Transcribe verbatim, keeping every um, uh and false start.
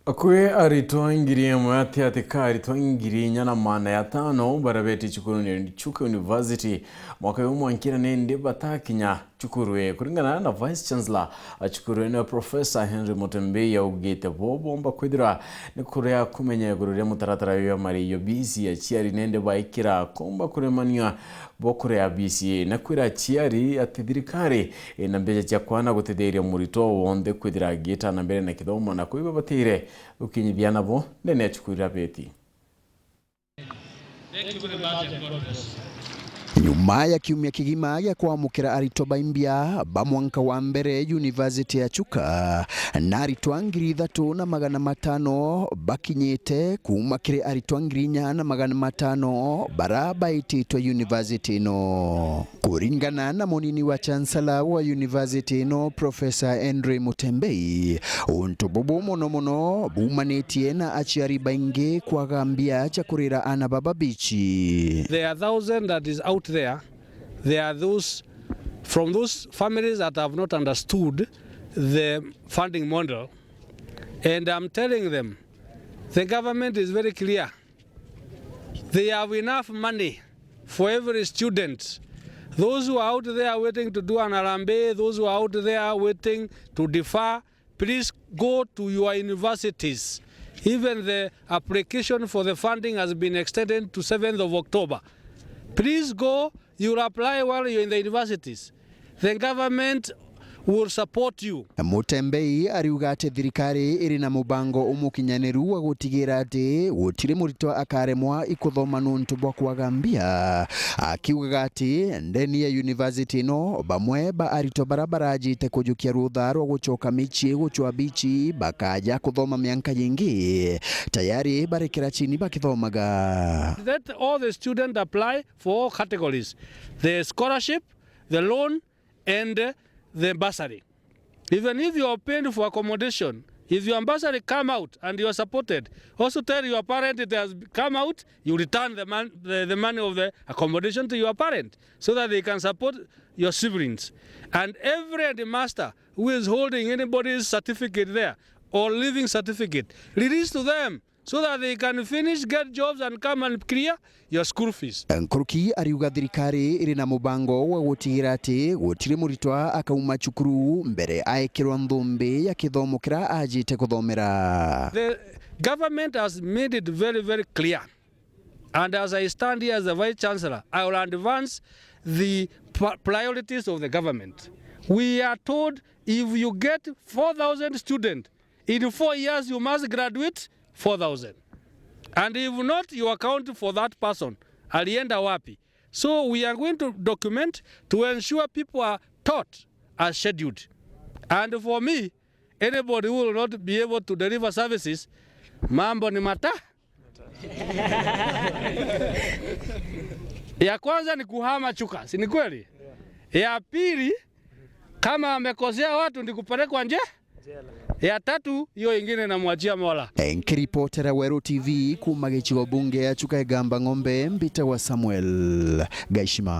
Akui aritwa ngiri imwe ati ati ka aritwa ngiri inya na maana ya tano baria beetie cukurune Chuka University mwaka uyu mwankira nindi batakinya cukuru ii. Kuringana na Vice Chancellor a cukuru ino, Professor Henry Mutembei, augite bo bomba kwithirwa ni kuria kumenya iguru ria mutaratara jwa mariio B C A, aciari nindi baikira komba kuremania bo kuria B C A, na kwira aciari ati thirikari ina mbeca cia kwana gutetheria muritwa o wonthe kwithira agiita na mbere na kithomo, na kwi babatire gukinyithia nabo ndene ya cukuru iria beetie. Nyuma ya kiumia kigima gia kwamukira aritwa baimbia ba mwanka wa mbere University ya Chuka, na aritwa ngiri ithatu na magana matano bakinyite kuuma kiri aritwa ngiri inya na magana matano bara baititwe university ino. Kuringana na munini wa chancellor wa university ino, Professor Henry Mutembei, untu bubu mono mono bumanitie na aciari baingi kwaga mbia cia kurira aana baba bichi. There are thousands that is out there. There are those from those families that have not understood the funding model, and I'm telling them, the government is very clear. They have enough money for every student. Those who are out there waiting to do an harambee, those who are out there waiting to defer, please go to your universities. Even the application for the funding has been extended to seventh of October. Please go, you will apply while you're in the universities. The government will support you. Mutembei ariuga ati thirikari iri na mubango umukinyaniru wa gutigira ati gutiri muritwa akaremwa ikuthoma nuntu bwa kwaga mbia, akiugaga ati ndeni ya university ino, bamwe ba aritwa bara barajite kujukia rutha rwa gucoka micii gucwa bichi bakaja kuthoma mianka yingi, tayari barekera chini bakithomaga. Let all the students apply for all categories, the scholarship, the loan, and the bursary. Even if you are paying for accommodation, if your bursary come out and you are supported, also tell your parent it has come out, you return the, mon- the, the money of the accommodation to your parent so that they can support your siblings. And every headmaster who is holding anybody's certificate there or living certificate, release to them so that they can finish, get jobs and come and clear your school fees. Nkuruki ariuga thirikari iri na mubango wa gutigira ati gutiri muritwa akauma cukuru mbere aekirwa nthumbi ya kithomo kira ajite kuthomera. The government has made it very, very clear. And as I stand here as the Vice Chancellor, I will advance the pri- priorities of the government. We are told if you get four thousand students, in four years you must graduate four thousand. And if not, you account for that person. Alienda wapi? So we are going to document to ensure people are taught as scheduled. And for me, anybody who will not be able to deliver services, mambo ni mata. Ya kwanza ni kuhama Chuka, si ni kweli? Ya pili, kama amekosea watu ni kupelekwa nje. Ya tatu, hiyo ingine namwachia Mola. Nkiripotera Weru T V kuuma gicigo bunge ya Chuka Igamba Ng'ombe, mbitagwa Samuel Gaishima.